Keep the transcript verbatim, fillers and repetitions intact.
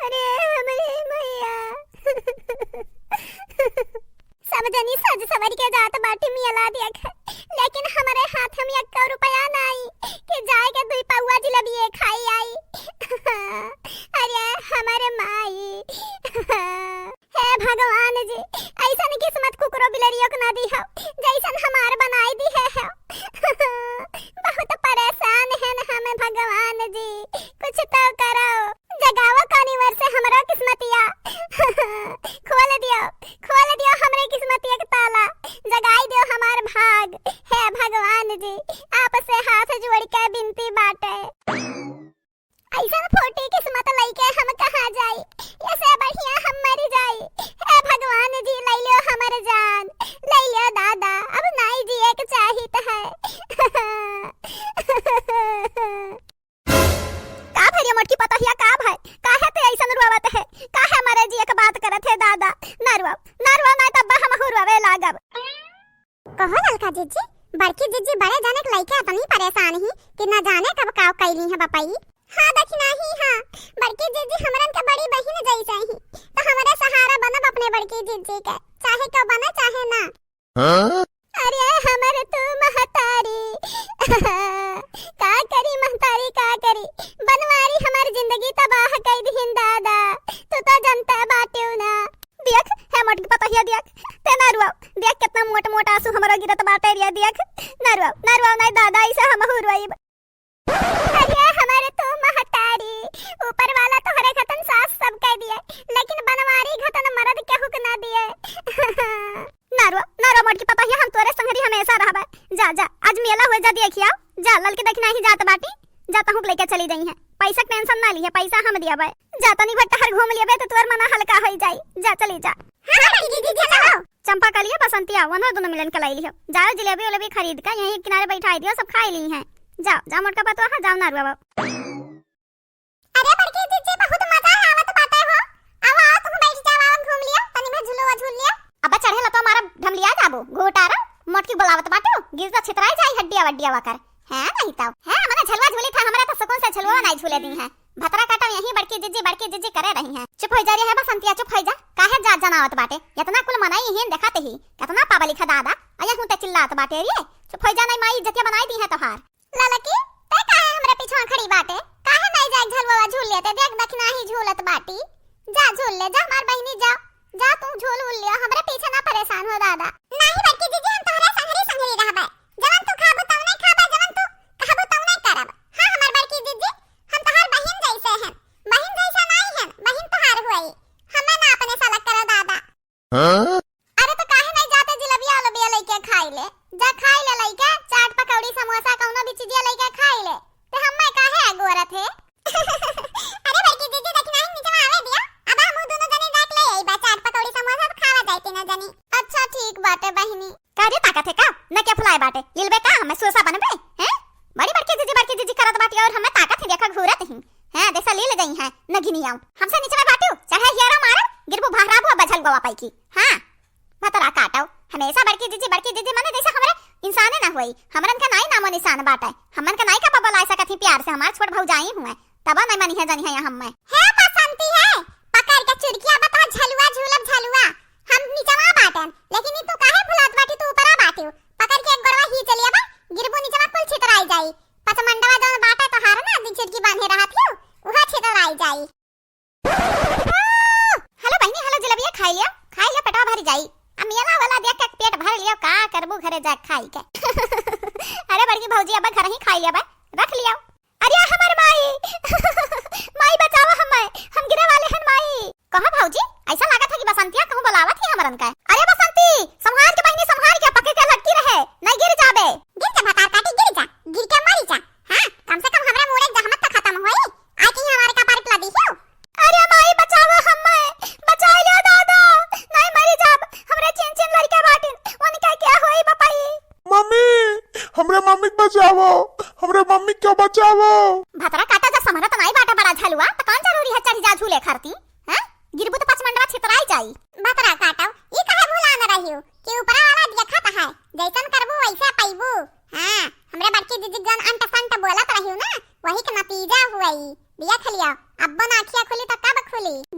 अरे हमरे मैया। सब जनी सज सवर के जात बाटी मेला देखे, लेकिन हमरे हाथ में एक्को रुपया नाई कि जाए के दुई पौआ जिलेबिये खाई आई। अरे हमरे माई। हे भगवान जी, ऐसन किस्मत कुकुरो बिलरियो के ना दिहो, जैसन हमार बनाई दिहे हो। बहुत परेशान हैं हम भगवान जी, कुछ तो करो, जगाओ कानी वर से हमरो किस्मतिया। खोल दियो, खोल दियो हमरे किस्मतिया के ताला, जगाई दियो हमार भाग। हे भगवान जी, आपसे हाथ जोड़ के बिनती बाटे। ऐसन फूटी किस्मत लइके हम कहाँ जाई? ऐसे बढ़िया हम मर जाई। हे भगवान जी, लइ लियो हमर जान, लइ लियो दादा, अब नाई जिए के चाहित है। का भइया मोटकी पतोहिया, का भय? काहे ते ऐसन रोवत है? काहे मरे जिए के बात करत है दादा? ना रोव, ना रोव, ना तब हम रोवे लागब। कहो ललका जिज्जी, बड़की जिज्जी बड़े जाने के लइके अतनी परेशान ही कि न जाने कब काव कैली है बपई। हाँ दखिनाही, हाँ, बड़की जिज्जी हमरन के बड़ी बहिन जैसे ही, तो हमरे सहारा बनब अपने बड़की जिज्जी के, चाहे कब बने चाहे ना। हाँ? अरे हमर तू महतारी, का करी महतारी का करी, बनवारी हमार जिंदगी तबाह कई दिहिन दादा, तू तो जनता बाटियो ना। देख, हे मोटकी पतोहिया देख, ते ना रुआव। देख केतना मोट मोट आंसू हमरो गिरत बाटे रे, देख। ना रुआव, ना रुआव, ना दादा, ऐसे हमहू रुआइब। अरे हमरे तू महतारी, ऊपर वाला तोहरे खतन सास सब कह दिए, लेकिन बनवारी खतन मरद केहू के ना दिए। ना रुआव, ना रुआव मोटकी पतोहिया, हम तोरे संगरी हमेशा रहबे। जा, जा, आज मेला हुए जा देखिया, जा ललके दखिनाही जात बाटी, जा तहूँ के लेके चली जइहैं। पैसा के tension ना लिहे, पैसा हम दियाबे। जा तनी भर टहर घूम लेबे तो तोर मना हल्का होई जाई। जा चली जा। हाँ, बड़की दीदी, चलो। चंपा कलिया बसंतिया, वनो दोनों मिलन के लाई लिहो। जाओ जिलेबी उलेबी खरीद के यहीं किनारे बैठाई दियो, सब खाई लीहैं। जाओ, जाओ मोटका पतोहा, जाओ ना रुआव। अरे बड़की जीजी, बहुत मजा आवत बाटे हो। आओ, आओ, तुम बैठ जाओ, आओ, घूम लियो, तनी भर झुलुआ झूल लियो। अब चढ़े ला तो हमारा ढमलिया जाबो, घोटारा, मोटकी बोलावत बाटू, गिर तो छितराई जाई हड्डिया वड्डिया वाकर। हैं, नहीं तो। हैं, मने झलुआ झूली था, हमरा तो सुकून से झलुआ नहीं झूले दी है। भतरा काटम यहीं बड़की जीजी, बड़की जीजी करे रही हैं। चुप हो जा रे है बसंतिया, चुप हो जा। काहे जात जनावत बाटे? इतना कुल मनई ही देखत ही, कितना पब्लिक है दादा, अया हूँ ते चिल्लात बाटे रे। चुप हो जा, नहीं माई इज्जतिया बनाई दी है तोहार। ललकी, ते काहे हमरे पिछवा खड़ी बाटे? काहे नाई जाए झलुआ झूल लेते? देख दखिनाही झूलत बाटी। जा झूल ले, जा हमार बहिनी, जा। जा तू झूल उल लियो, हमरे पीछे ना परेशान हो दादा। नाही बड़की जीजी, हम तोहरे संगरी संगरी रहबे। जवन तू खाबू तवने खाबे, जवन तू कहबू तवने करब। हाँ हमार बड़की जीजी, हम तोहार बहिन जैसे हैं। बहिन जैसा नाई हैं, बहिन तोहार हुई। हमें ना अपने सलक करो दादा। हाँ? अरे तो काहे नहीं जाते जिलेबिया उलेबिया लेके खाई ले? जा खाई ले लेके, चाट पकौड़ी समोसा कौनो भी चीजिया लेके खाई ले। ते हम्मे काहे अगोरत है? अरे बड़की दीदी देखी नहीं नीचे में आवे दिया। अब हम दोनों जने जाके ले आई बा चाट पकौड़ी समोसा तो खावा जाए तीनों जनी। अच्छा ठीक बाटे बहिनी। का रे ताकत है का? न क्या फुलाए बाटे? लीलबे का हमें सोसा बनबे? हैं? बड़ी बड़की जीजी, बड़की जीजी करत बाटी और हमें ताकत ही देखा घूरत ही। हैं, देखा लील गई हैं, नगिनी आऊं। हमसे नीचे में बाटू, चढ़े हियरो मारो, गिरबू भहराबू अब झलुआ पाई की। हाँ, भतरा काटो। हमेशा बड़की जीजी, बड़की जीजी मने जैसे हमरे इंसाने ना हुई। हमरन का नाई नामो निशान बाटे। हमन का नाई का बबलाए सकत ही प्यार से, हमार छोट भौजाई हुए। तब नहीं मनी है जनी है यहाँ हमें। हे बसंती है, पकड़ के चुरकिया बता झलुआ झूलब झलुआ। हम निचवा बाटन, लेकिन ई तू काहे भुलात बाटी, तू ऊपरा बाटी। पकड़ के एक गोड़वा ही चलिया बा, गिरबू निचवा कुल छितराई जाई। पचमंडवा जौन बाटे तोहार ना, दिन चुटकी बांधे रहत हियो, उहा छितराई जाई। हेलो बहिनी, हेलो जिलेबिया, खाई लियो, खाई लियो, पेटवा भरी जाई। आ मेला वाला देख के पेट भर लियो, का करबू घरे जा खाई के। अरे बड़की भौजी, अब घर ही खाई लियो बा, रख लियो। अरे हमर माई, माई बचाओ हमें, हम गिरे वाले हन माई। कहो भौजी, ऐसा लागत है कि बसंतिया कहूँ बुलावत ही हमरन का। अरे बसंती, संभाल के बहिनी, संभाल के, पकड़ के लटकी रहे, नहीं गिर जाबे। गिर जा भतार काटी, गिर जा, गिर के मरी जा। हाँ, कम से कम हमरे मूड़े के जहमत तो खत्म होई। आके ही हमारे कपार पिला दी हो। अरे माई बचाओ हमें, बचाई लियो दादा, नहीं मरी जाब, हमरे चिन चिन लड़के बाटिन, उनका क्या होई बपाई। मम्मी, हमरे मम्मी के बचाओ, हमरे मम्मी के बचाओ। भतरा काटा जब समरत नाई बाटा बड़ा झलुआ, त कौन जरूरी है चढ़ी जा झूले खरती? हैं? गिरबू त पचमंडवा छितराई जाई। भतरा काटो, ई काहे भुला न रहियो कि ऊपरा वाला देखत है, जैसन करबू वैसे पइबू। हाँ, हमरे बड़की जीजी जन अंट संट बोलत रहियो ना, वही के नतीजा गई। देख लिया, अब ना आँखिया खुली तो कब खुली?